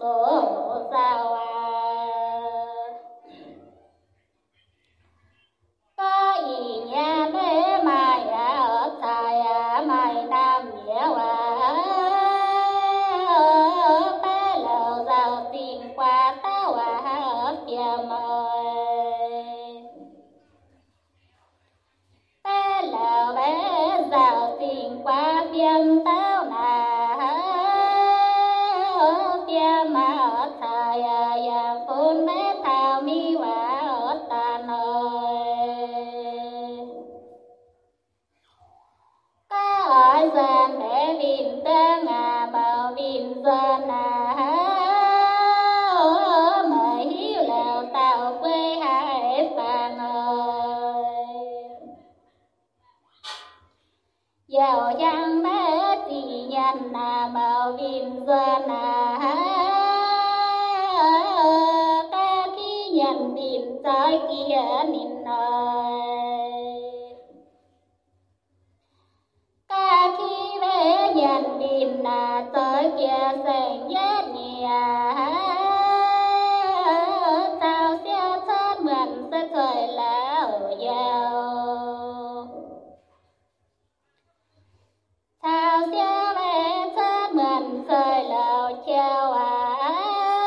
zoqc saauc aac. Gorngv ih nyanc maiv maaih aqv, oix caaix aac maaih naamh yiemx aac, baeqv louc nzauh zingh guaax dauh aac, fiem oix. Baeqv louc maiv nzauh zingh guaax fiem dauh naaic, fiem aac oix caaix aac yaac bun maiv taux mingh waac oix daaih noic. Gorngv oix nzuonx maiv winh duangv aac, mouc winh nzuonx aac, meih hiuv louc dauh guei haaix faanh oix. Yaac yangh maiv zinh nyanc aac, mouc winh nzuonx aac, ga'kiv nyanc winh zoix jiex ninh oix. Ga'kiv maiv nyanc winh aac, zoix jiex saeng-yietv nyei aac, caux siou cuotv muonc se cueiv lauh yauh. Caux siou maiv cuotv muonc cueiv lauh yauh aac,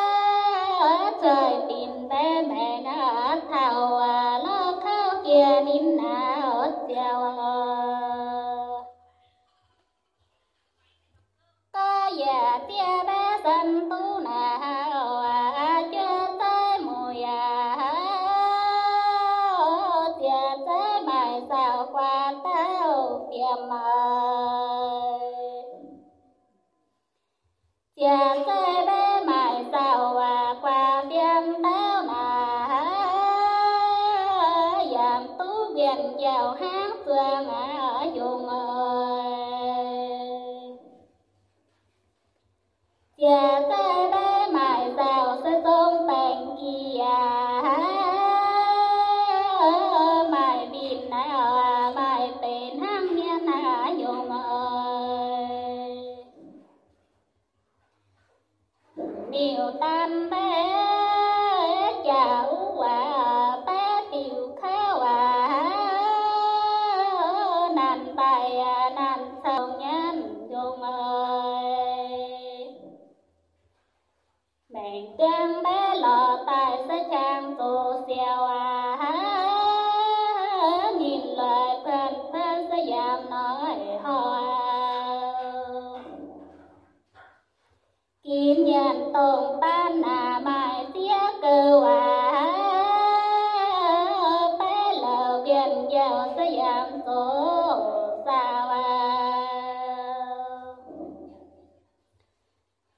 cueiv binc maiv maengc aac, taux aac lorz kouv jiex ninh aac, ziouc gorngv yaac zieqv maiv san duqv naaic aac, juov zeiv muic aac, zieqc zeiv maaih saauc guaax dauh fiem oix. Zieqc zeiv maiv maaih saauc aac, guaax fiem dauh naaic, yaac duqv mbienc njaaux hnangv zuangx aac, yungz oix. Zieqc zeiv maiv maaih saauc se zong baengc jiex aac, maaih winh aac, maaih benx hnangv mienv aac, yungz oix. Miuc-daan maiv jaax wuov waac, baeqv diuc kouv waac, naanc mbaih aac, naanc caux nyanc yungz oix. Maengc duang maiv lorz daaih se qangx zoqc siou aac, ninh loix puonx puonx se yaac noic horc aac. Ginv nyanc dongh baan aac, maaih ziex gouv aac, baeqv louc mbienc njaaux se yaac zoqc saauc aac.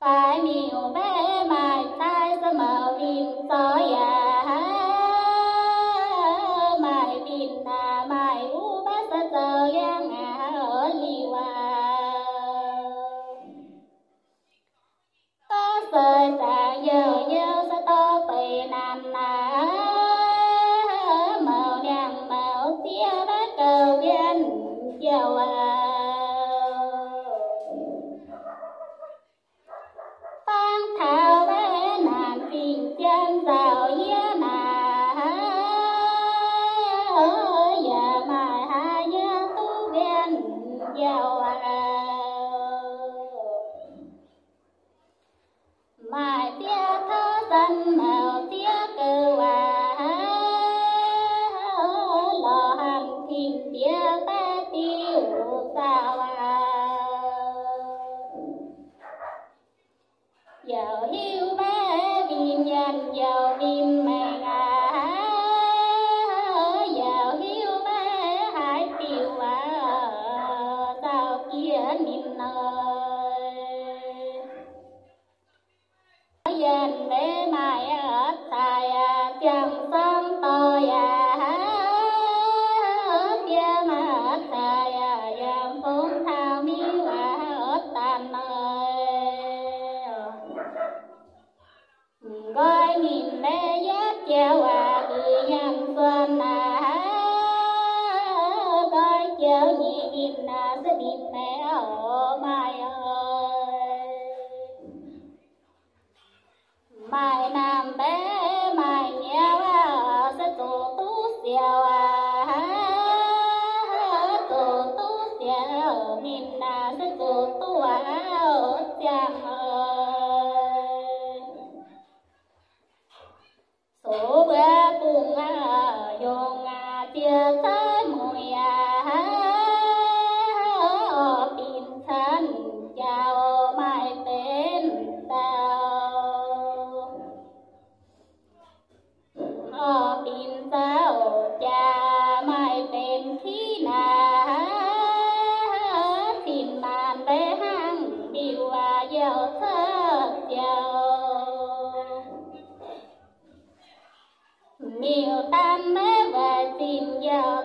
Faix miuc maiv maaih caaiv se mouc winh zoih aac, maaih winh aac, maaih uv maiv se zoux liangv aac, liuz aac. Gorngv seix zaangc youh youh se dorh beic naanc aac, mouc niangh mouc ziex maiv gouv mbienv njaaux aac. Fangx taux maiv naanc zingh jien nzauh yie naaic, yaac maaih haaix nyungc duqv mbienv njaaux aac. Maaih ziex tov san mouc ziex gouv waac, lorz hanc tingx ndiev baeqv diuc saauc aac. Yaac hiuv maiv winh nyanc yaac winh maengc aac, yaac hiuv maiv haaix diuc waac, saauc jiex ninh oix. Yienh maiv maaih aqv, caaix aac, ziangh zorng doic aac, fiem aac, caaix aac, yaac fongx taux miuc aac, oix daaih noic. Nqoi ninh maiv yietv jauv aac, guix nyanc zuonx aac, nqoi jauv nyei ninh aac, se ninh maiv oix maaih oix. Maaih naamh mbaeqv maaih nyauv, se zoqc duqv siou aqv. Zoqc duqv siou ninh naaic, se zoqc duqv auv ziangh oc. Zoux mbuo bungx yungz aac, ziex zaiv mueiz aac, oix binc camv jaax maaih benx dauh. Oix binc zauv jaax maaih benx kiv naaic, zinh maanc mbaeqv hnangv mbiuh waac yauh cuotv jauv. Miuc-daan maiv waaic zinh yauh